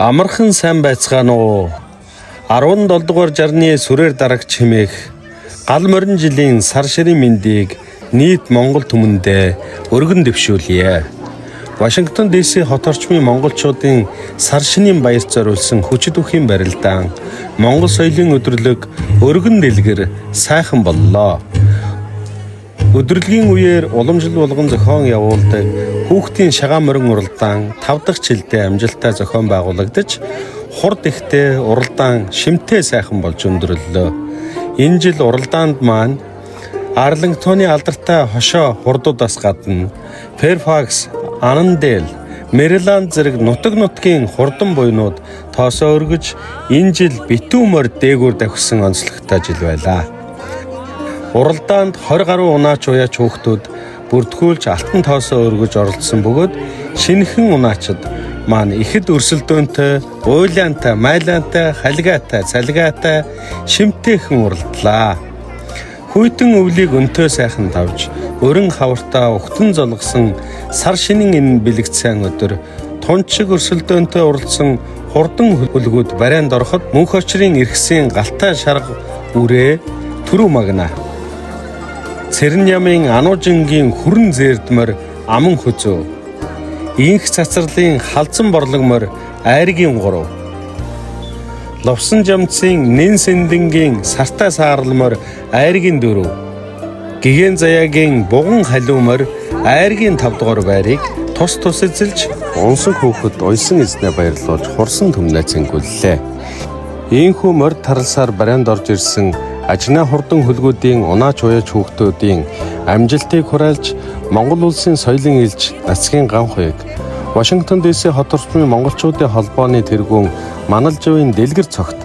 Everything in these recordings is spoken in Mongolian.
Амархан сайн байцгаана уу? 17 дугаар жарны сүрээр дарагч хэмээх гал морин жилийн сар ширийн мэндийг нийт Монгол түмэндээ өргөн дэвшүүлье. Вашингтон DC хот орчмын монголчуудын сар шинийн баярт зориулсан хүчит үхийн барилдаан Монгол соёлын өдөрлөг өргөн дэлгэр сайхан боллоо. Өдөрлөгийн үеэр уламжлал болгон зохион явуулдаг хүүхдийн шагаан морин уралдаан 5 дахь жилдээ амжилттай зохион байгуулагдаж хурд ихтэй уралдаан шимтэй сайхан болж өндөрлөлөө. Энэ жил уралдаанд маань Арлингтоны алдартай хошоо хурдуудаас гадна Фэрфакс, Анандел, Мэриленд зэрэг нутаг нутгийн хурдан буйнууд тоосоо өргөж энэ жил битүү морь дээгүүр давхисан онцлогтой жил байлаа. Уралдаанд 20 гаруй унаач уяач хүүхдүүд бүртгүүлж алтан тоосоо өргөж оролцсон бөгөөд шинэхэн унаачид маань ихэд өрсөлдөөнтэй, уйлаантай, майлаантай, халигаатай, цалигаатай шимтэйхэн уралдлаа. Хүйтэн өвлийг өнтөө сайхан тавж, өрөн хавартаа угтан золгосон сар шинийн энэ бэлэгт сайн өдөр тунч шиг өрсөлдөөнтэй уралдсан хурдан хөлгүүд барайнд ороход мөнх очрын эргэсийн галтай шарга үрээ түрүү магна. Цэрэн ямын ануужингийн хүрэн зээрдмөр аман хөзөө. Инх цацрлын халзан борлогмор айргийн гурав. Ловсон жамцын нэн сэндэнгийн сартай саарламор айргийн дөрөв. Гигэн заяагийн буган халиумор айргийн 5 дугаар байрыг тус тус эзэлж унсан хөөхөд уйсан эзнээ баярлуулж хурсан түмнээ цэнгүүллээ. Ийхүү морь тарлсаар барайнд орж ирсэн ажнаа хурдан хөлгүүдийн унаач уяач хүүхдүүдийн амжилтыг хураалж Монгол улсын соёлын элч Нацгийн Ганхуйг Вашингтон DC хот орчмын монголчуудын холбооны тэргүүн Маналжавын дэлгэр цогт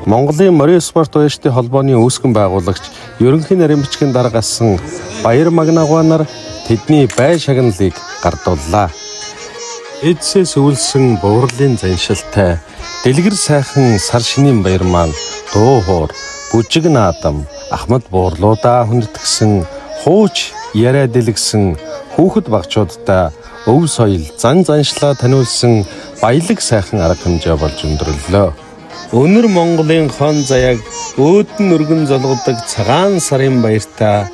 Монголын морин спорт уяачдын холбооны үүсгэн байгуулагч ерөнхий нарийн бичгийн дарга асан Баяр Магнагва нар тэдний бай шагналыг гардууллаа. Эдсээс өвлсөн буурлын заншилтай дэлгэр сайхан сар шинийн баяр маань дуу хоор бүжиг наадам ахмад буурлуудаа хүндэтгсэн хууч яриа дэлгэсэн хүүхэд багчуудаа өв соёл зан заншлаа таниулсан баялаг сайхан арга хэмжээ болж өндөрлөө. Өнөр Монголын хон заяаг өөдөн өргөн золгодог цагаан сарын баяртай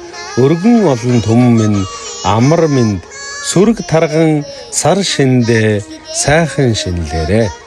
өргөн олон түмэн минь амар минь сүрэг тарган сар шиндээ сайхан шинэлээрээ.